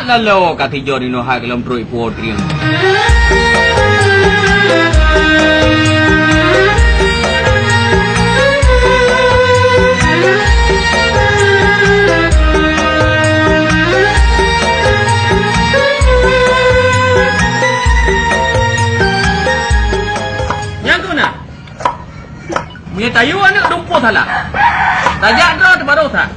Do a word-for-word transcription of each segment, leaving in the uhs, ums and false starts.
Laloe ka tijoe ninoe hai gohlom trok ipuwoe trieng. Nyang keunan. Meunyoe tayue aneuk dumpeue salah. Tajak droe teuh baroe that.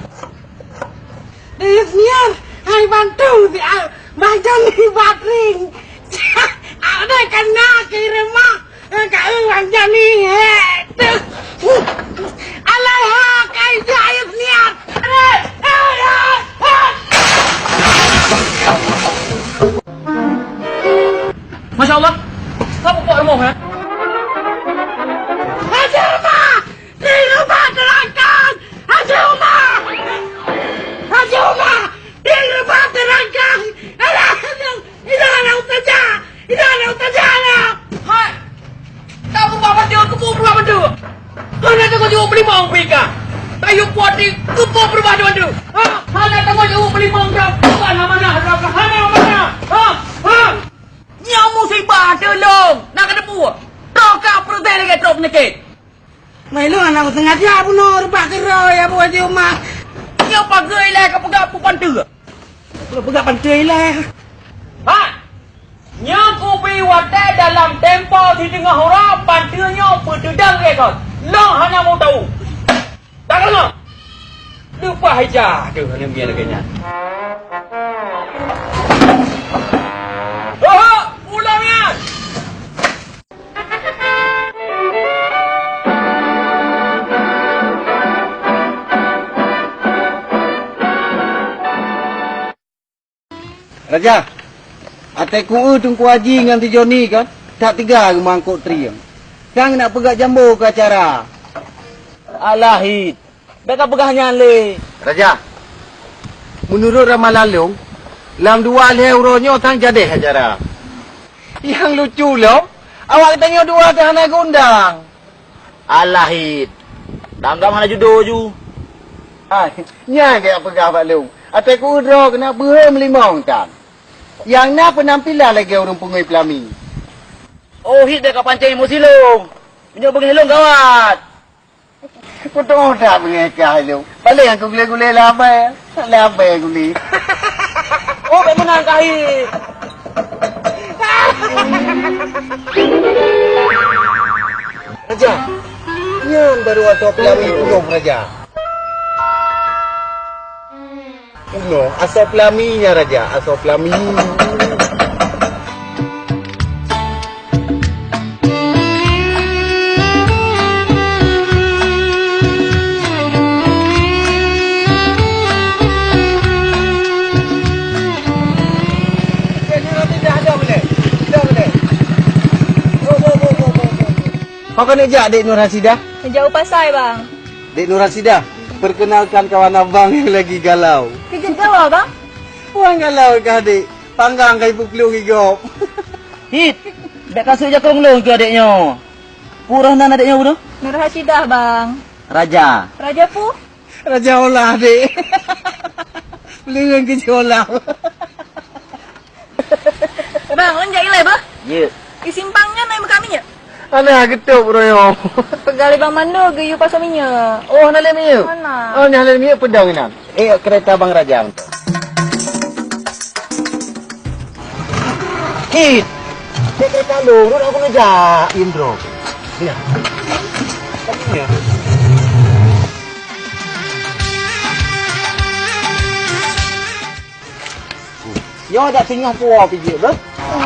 Di Yusniar, hai bantu si Al-, Bang Joni Badring. Ada kena kirim mah. Ka Bang Joni, he. Alah, ha, kai si Yusniar. Masya Allah. Apa buat rumah, ha? Haji Umar! Di leubah teurangkan! Haji Umar! Haji Umar! Di leubah teurangkan! Alah, alah, idah aneuk ustazah! Idah aneuk ustazah alah! Hai! Kamu bawa dia ke kubur apa tu? Kau nak tengok jawab lima orang pika. Tayu kuat di kubur berubah dua tu. Ha? Hana tengok jawab lima orang. Bukan amanah, hana amanah. Ha? Ha? Nyoe musibah teulông. Nak keuteupue. Troh ka proses lagèe troh peunyakit. Mai lôn hana kusengaja bunoe reubah keudroe ya buet di uma. Nyoe pageue ilèe ka peugah peue panteue. Peugah panteue ilèe. Ha! Nyoe kubi watèe dalam tempo siteungoh uroe panteue nyoe peuteudang lagèe kon. Lôn hana mutau. Tak kena. Leupah ija deuh aneuk miet lagèe nyan. Oho, pulang nyan. Raja, até kueu Teungku Haji ngon si Joni kan, that teuga geumeuangkot trieng. Sang nak peugah jambo keu acara. Alah, Hit. Bèk ka peugah nyan lé. Raja, meunurot ramalan lôn, lam dua lhèe uroe nyoe sang jadeh acara. Nyang lucu lom, awak geutanyoe dua teuh hana geuundang. Alah, Hit. Dam-dam hana judo ju. Hai, nyan keuneuk peugah bak lôn. Até kueu droe keuneuk beuhe meulimong tan. Nyang na peunampilan lagèe ureueng pungui peulami. Oh, Hit, bèk ka pancang emosi lôn. Meunyoe beungèh lôn gawat. Kutoh that beungèh kah lôn. Paléng aku gulé-gulé labai. Labai gulé. Oh, bèk meunan kah, Hit. Raja, nyan baru asoe peulami punoh, Raja. Punoh, asoe peulami nyan, Raja, asoe peulami. Ho keuneuk jak, Dek Nur Hasidah? Neujak u pasai, Bang. Dek Nur Hasidah, perkenalkan kawan abang yang lagi galau. Keu jeuet galau, Bang? Wah, galau kah, Dek? Panggang ka ipeuplueng i gob. Hit, bèk ka sôk jakong lôn keu adék nyoe. Peue roh nan adék nyoe, Bro? Nur Hasidah, Bang. Raja. Raja peue? Raja olah, Dek. Leueng keu jiolah. Bang, lôn jak ilèe beuh. Ye. Di simpang nyan na meukat minyeuk? Hana, geutôp uroe nyoe. Peugah lé Bang Mando geuyue pasoe minyeuk. Oh, hana lé minyeuk? Hana. Oh, nyan hana lé minyeuk, peudong inan. Eh, keureta Bang Raja mantong. Hit. Cek keureta lôn, rot aku neujak, Indro. Ya. Tadi ya. Nyoe dak singoh puwoe pih jeuet, beuh.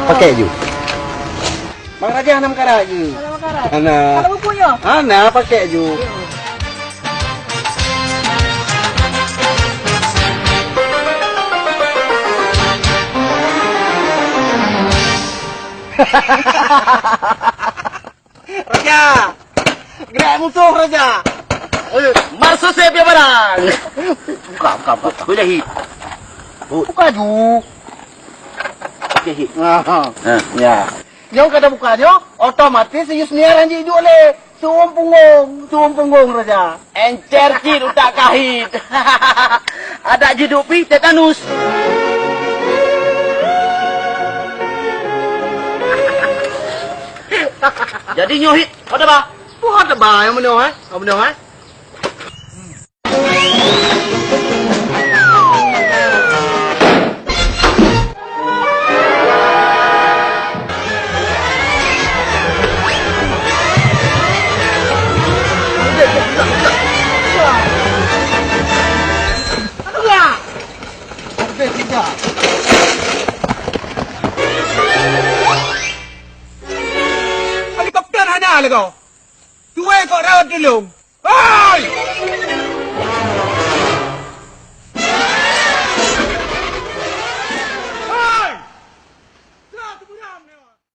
Pakai ju. Bang Raja hana meukarat ju. Hana meukarat. Hana. Hana bukui nyoe? Hana, pakai ju. Raja! Gerak musoh, Raja! Eh, marso sép ya barang! Buka, buka, buka, buka. Boleh hit. Buka ju. Okey, hit. Aha. Ha, ya. Nyong kada buka nyoe, otomatis Yusniar hanjeuet iduek lé. Suum punggong, suum punggong, Raja. Encer cit utak kahit. Adak jiduek pih tetanus. Jadi nyoe hit, ho teuba? Ho teuba nyang meunoe, eh? Nyang meunoe, eh? Helikopter hana lagoe. Tuwai kok rawat tulông. Hai!